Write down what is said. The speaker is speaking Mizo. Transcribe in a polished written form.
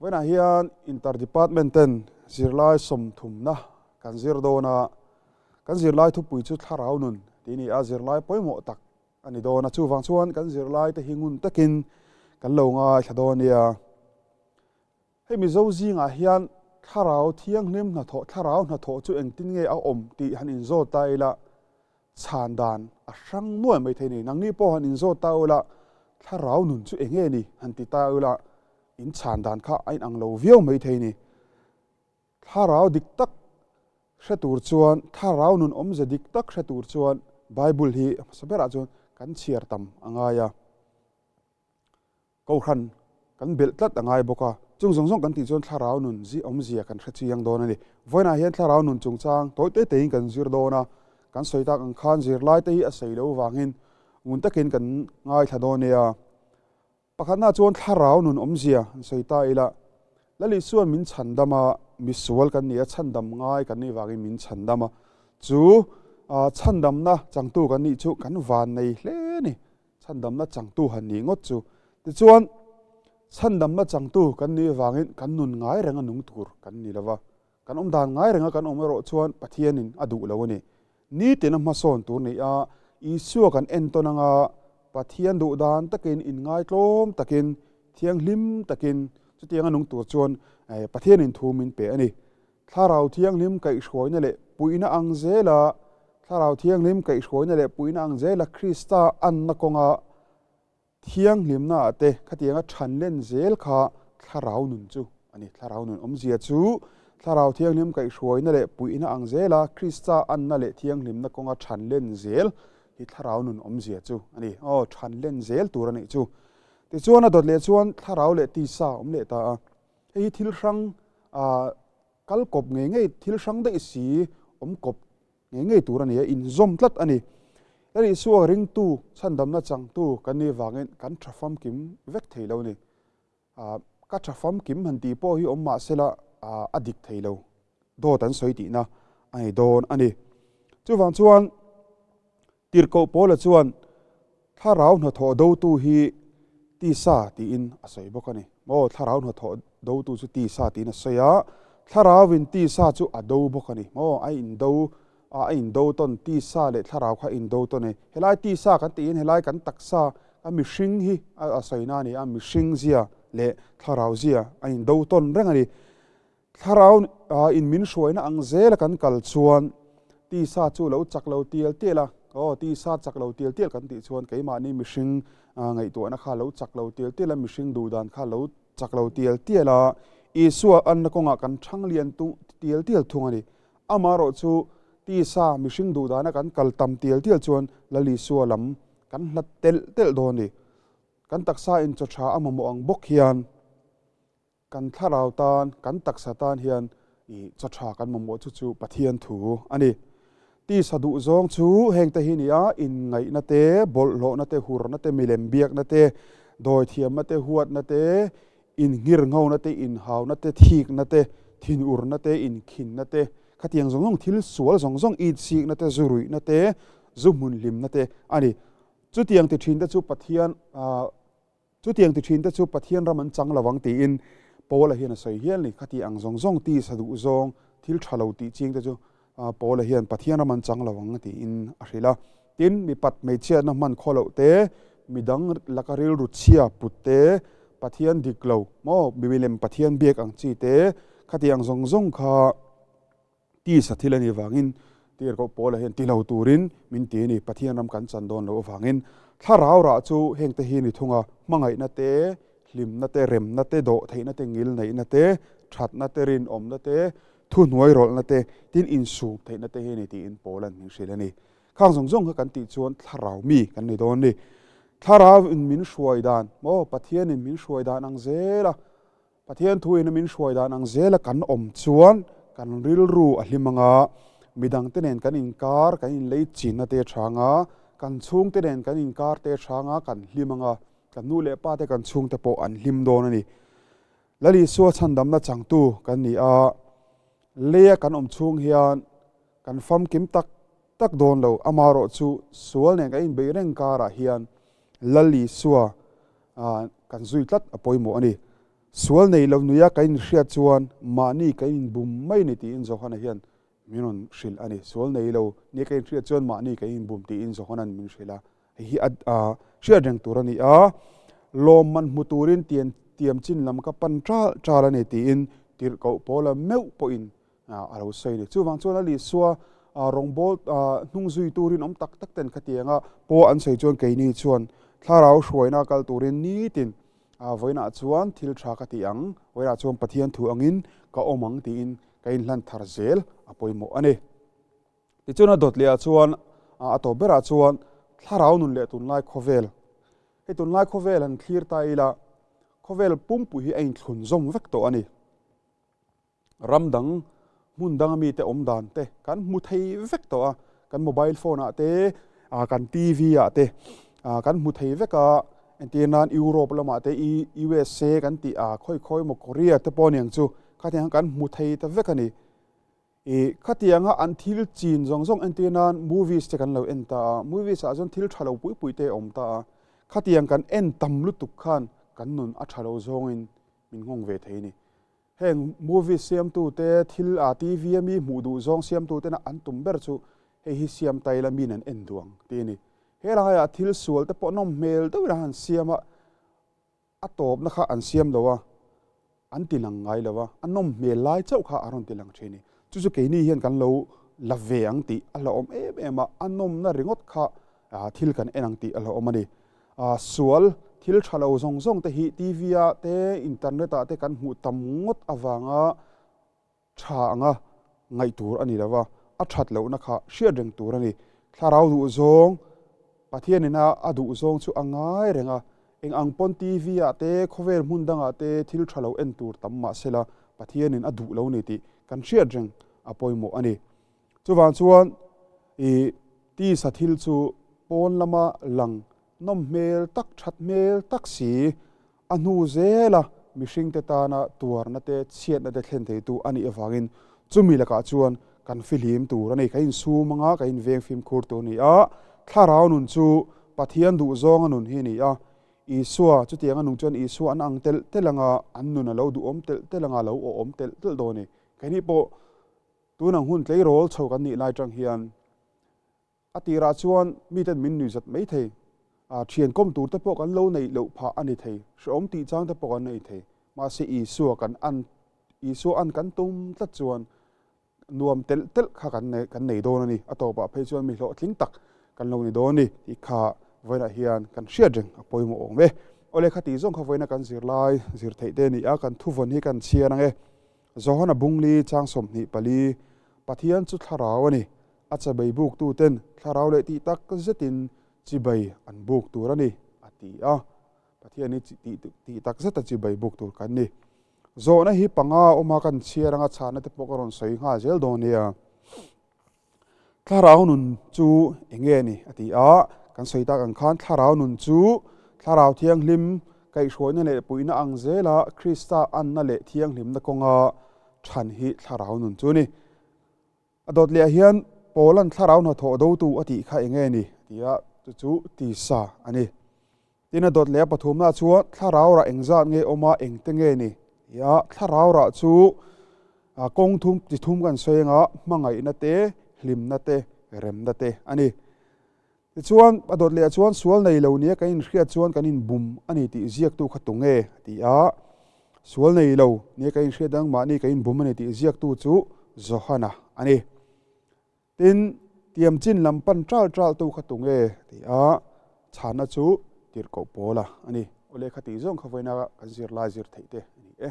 Vawiinah hian Inter Department ten zirlai sawmthumna kan zir dawn a, kan zirlai thupui chu Thlarau Nun tih a ni a, zirlai pawimawh tak a ni dawn a, chuvang chuan kan zirlai te hi ngun takin kan lo ngaithla dawn nia. Hei Mizo zingah hian Thlarau Thianghlim hnathawh, Thlarau hnathawh chu engtin nge a awm tih han inzawt ta ila chhan dan a hrang nuai mai thei a ni. Nangni pawh han inzawt ta ula Thlarau nun chu eng nge ni han ti ta ula in chhan dan kha a inang lo viau mai thei a ni. Thlarau dik tak hre tur chuan, Thlarau nun awmze dik tak hre tur chuan Bible hi hmasa berah chuan kan chhiar tam a ngai a. Kohhran kan belh tlat a ngai bawk a, chung zawng zawng kan tih chuan thlarau nun zi awmzia kan hre chiang dawn a ni. Vawiinah hian thlarau nun chungchang tawi te tein kan zir dawn a, kan sawi tak ang khan zirlai te hi a sawi loh vangin ngun takin kan ngaithla dawn nia. Pakhatna chuan thlarau nun awmzia an sawi ta ila, Lalisua min chhandam a, misual kan ni a, chhandam ngai kan nih vangin min chhandam a, chu chhandamna changtu kan nih chu kan van nei hle a ni. Chhandamna changtu han nih ngawt chu. Tichuan, chhandamna changtu kan nih avangin kan nun ngai renga nung tur kan ni lo va. Kan awm dan ngai renga kan awm erawh chuan Pathianin a duh lo a ni. Nitin a hmasawn tur ni a, Isua kan entawn anga Pathian duh dan takin inngaitlawm takin, thianghlim takin chutianga nung tur chuan Pathianin thu min pe a ni. Thlarau Thianghlim kaihhruaina leh puihna ang zela Thlarau Thianghlim kaihhruaina leh puihna ang zela Krista anna kawnga thianghlimna ah te khatianga than len zel kha Thlarau nun chu a ni. Thlarau nun awmzia chu Thlarau Thianghlim kaihhruaina leh puihna ang zela Krista anna leh thianghlimna kawnga than len zel hi Thlarau nun awmzia chu a ni. Aw, than len zel tur a nih chu. Tichuan a dawt leh chuan Thlarau leh tisa a awm leh ta a. Hei hi thil hrang kal kawp ngei ngei, thil hrang daih si awm kawp ngei ngei tur a ni a, inzawm tlat a ni. Lal Isua ringtu, chhandamna changtu kan nih vangin kan tha famkim vek thei lo a ni. Ka tha famkim han tih pawh hi awm mah sela a dik thei lo, dawt an sawi tihna a ni dawn a ni. Chuvang chuan Tirhkoh Paula chuan thlarau hnathawh dotu hi tisa tiin a sawi bawk a ni. Maw thlarau hnathawh dotu chu tisa tiin a sawi a, thlarauin tisa chu a do bawk a ni. Maw a indo a indo tawn tisa leh thlarau kha a indo tawn a ni. Helai tisa kan tih hian helai kan taksa a mihring hi a sawina a ni a, mihring zia leh thlarau zia a indo tawn reng a ni. Thlarau in min hruaina ang zela kan kal chuan tisa chu lo chak lo tial tial a, aw tisa chak lo tial tial kan tih chuan keimahni mihring ngaihtuahna kha lo chak lo tial tial a, mihring duhdan kha lo chak lo tial tial a, Isua anna kawngah kan thang lian tial tial thung a ni. Amaherawh chu tisa mihring duhdana kan kal tam tial tial chuan Lal Isua lam kan hlat telh telh dawn a ni. Kan taksa in chaw tha a mamawh ang bawk hian Kan thlarau tan, kan taksa tan hian i chaw tha kan mamawh chu chu Pathian thu a ni. Tisa duh zawng chu hengte hi nia, inngaihna te, bawlhhlawhna te, hurna te, milem biakna te, dawithiamna te, huatna te, innghirnghona te, inhauna te, thikna te, thinurna te, inkhinna te, khatiang zawng zawng thil sual zawng zawng itsikna te, zuruihna te, zu hmunhlimna te a ni. Chutiang ti thinte chu Pathian Chutiang ti thinte chu Pathian ram an chang lo ang tiin Paula hian a sawi hial ni. Khati ang zawng zawng tisa duh zawng thil tha lo tih chingte chu Paula hian Pathian ram an chang lo ang tiin a hrilh a. Tin, mipat hmeichhiatna hman khaw loh te, midang laka rilru chhia put te, Pathian dik lo maw, milem Pathian biak ang chi te, khati ang zawng zawng kha Tisa thil a nih vangin Tirhkoh Paula hian ti lo turin min ti a ni. Pathian ram kan chan dawn loh avangin thlarau rah chu hengte hi ni thung a, hmangaihna te, hlimna te, remna te, dawhtheihna te, ngilneihna te, thatna te, rinawmna te, thuhnuai rawlhna te, tin insum theihna te hi a ni tiin Paula'n min hrilh a ni. Khang zawng zawng kha kan tih chuan thlarau mi kan ni dawn a ni. Thlarau in min hruai dan maw Pathianin min hruai dan ang zel a, Pathian thuin a min hruai dan ang zela kan awm chuan kan rilru a hlim ang a, midangte nen kan inkar, kan inlei chinna te a chhang a, kan chhungte nen kan inkar te a chhang a, kan hlim ang a, kan nu leh pa te kan chhungte pawh an hlim dawn a ni. Lal Isua chhandamna changtu kan ni a, leia kan awm chhung hian kan famkim tak tak dawn lo, amaherawh chu sual nen kan inbeih reng karah hian Lal Isua kan zui tlat a pawimawh a ni. Sual nei lo nuia kan inhriat chuan mahni kan inbum mai ni tiin Johana hian min rawn hrilh a ni. Sual nei lo nia kan inhriat chuan mahni kan inbum tiin Johana'n min hrilh a. Hei hi a hriat reng tur a ni a, lawmman hmu turin tian tiam chin lam ka pan ṭal ṭal a ni tiin tirhkoh Paula meuh pawhin a lo sawi a ni. Chuvang chuan a Isua rawngbâwl hnung zui turin awm tak tak ten khatianga pawh an sawi chuan keini chuan thlarau hruaina kal turin nitin vawiinah chuan thil ṭha ka ti ang, vawiinah chuan Pathian thu angin ka awm ang tiin ka inhlan thar zel a pawimawh a ni. Tichuan a dawt lehah chuan a tawp berah chuan thlarau nun leh tunlai khawvel, hei tunlai khawvel han thlir ta ila khawvel pumpui hi a inthlun zawm vek tawh a ni. Ram dang hmun danga mite awm dan te kan hmu thei vek tawh a, kan mobile phone ah te kan TV ah te kan hmu thei vek a, entir nan Europe lamah te USA kan tih a khawi khawi emaw Korea te pawh aniang chu khatiang kan hmu thei ta vek a ni. I khatianga an thil chin zawng zawng entir nan movies te kan lo en ta a, movies ah chuan thil tha lo pui pui te a awm ta a, khatiang kan en tam lutuk khan kan nun a tha lo zawngin min nghawng ve thei a ni. Heng movies siamtu te thil a TV a mi hmuh duh zawng siamtu tena an tum ber chu hei hi siam ta ila min an en duh ang tih a ni. He laiah thil sual te pawh nawm hmel deuhin a han siam a, A tawpna kha an siam lo a, an ti lang ngai lo a, a nawm hmel lai chauh kha a rawn ti lang thin a ni. Chu chu keini hian kan lo la ve ang tih a hlauhawm em em a, a nawmna ringawt kha thil kan en ang tih a hlauhawm a ni. Sual thil tha lo zawng zawng te hi TV ah te, internet ah te kan hmuh tam ngawt avanga tha anga ngaih tur a ni lo va, a that lohna kha hriat reng tur a ni. Thlarau duhzawng, Pathianin a a duhzawng chu a ngai reng a, eng ang pawn TV ah te, khawvel hmun dangah te thil tha lo en tur tam mah sela Pathianin a duh lo ni tih kan hriat reng a pawimawh a ni. Chuvang chuan i tisa thil chu pawn lama lang nawm hmel tak, that hmel tak si A hnu zela mihringte tana tuarna te, chhiatna te thlen theitu a nih avangin chumi lakah chuan kan fihlim tur a ni. Kan insum anga kan inveng fimkhur tur a ni a, thlarau nun chu Pathian duhzawnga nun hi a ni a. Isua, chutianga nung chuan Isua an ang telh telh anga an nun a lo duhawm telh telh anga a lo awhawm telh telh dawn a ni. Keini pawh tunang hun tleirawl chho kan nih lai tang hian A tirah chuan miten min nuih zat mai thei. A thian kawm tur te pawh kan lo neih loh phah a ni thei. Hrehawm tih chang te pawh kan nei thei. Mahse Isua kan an Isua an kan tum tlat chuan nuam telh telh kha kan nei kan nei dawn a ni. A tawpah phei chuan mi hlawhtling tak kan lo ni dawn a ni tih kha vawiinah hian kan hriat reng a pawimawh awm e. Awle kha tih zawng kha vawiina kan zirlai zir theih te a ni a, kan thuvawn hi kan chhiar ang e. Johana Bungli chang 24, Pathian chu thlarau a ni. A chabai buktu ten thlarau leh tih tak zetin chibai an buk tur a ni, a ti a. Pathian hi tih tak zeta chibai buk tur kan ni. Zawhna hi panga awma kan chhiar anga chhahna te pawh ka rawn sawi nghal zel dawn nia. Thlarau nun chu eng nge ni? a ti a. Kan sawi tak ang khan thlarau nun chu thlarau thianghlim kaihhruaina leh puihna ang zela Krista anna leh thianghlimna kawnga chhan hi thlarau nun chu a ni. A dawt leh ah hian Paula'n thlarau hnathawh dotu a tih kha eng nge ni? ti a, chu chu tisa a ni. Tin a dawt leh a pathumna chuan thlarau rah engzat nge awm a, engte nge ni? ti a, thlarau rah chu kawng thum chi thum kan sawi anga hmangaihna te, hlimna te, remna te a ni. Tichuan, a dawt leh ah chuan sual nei lo nia kan inhriat chuan kan inbum a ni tih ziaktu kha tu nge? a ti a. Sual nei lo nia kan inhriat ang mahni kan inbum a ni tih ziaktu chu Johana a ni. Tin, tiam chin lam pan ṭal ṭaltu kha tu nge? a ti a. Chhanna chu Tirhkoh Paula a ni. Aw lehkha tih zawng kha vawiina kan zirlai zir theih te a ni e.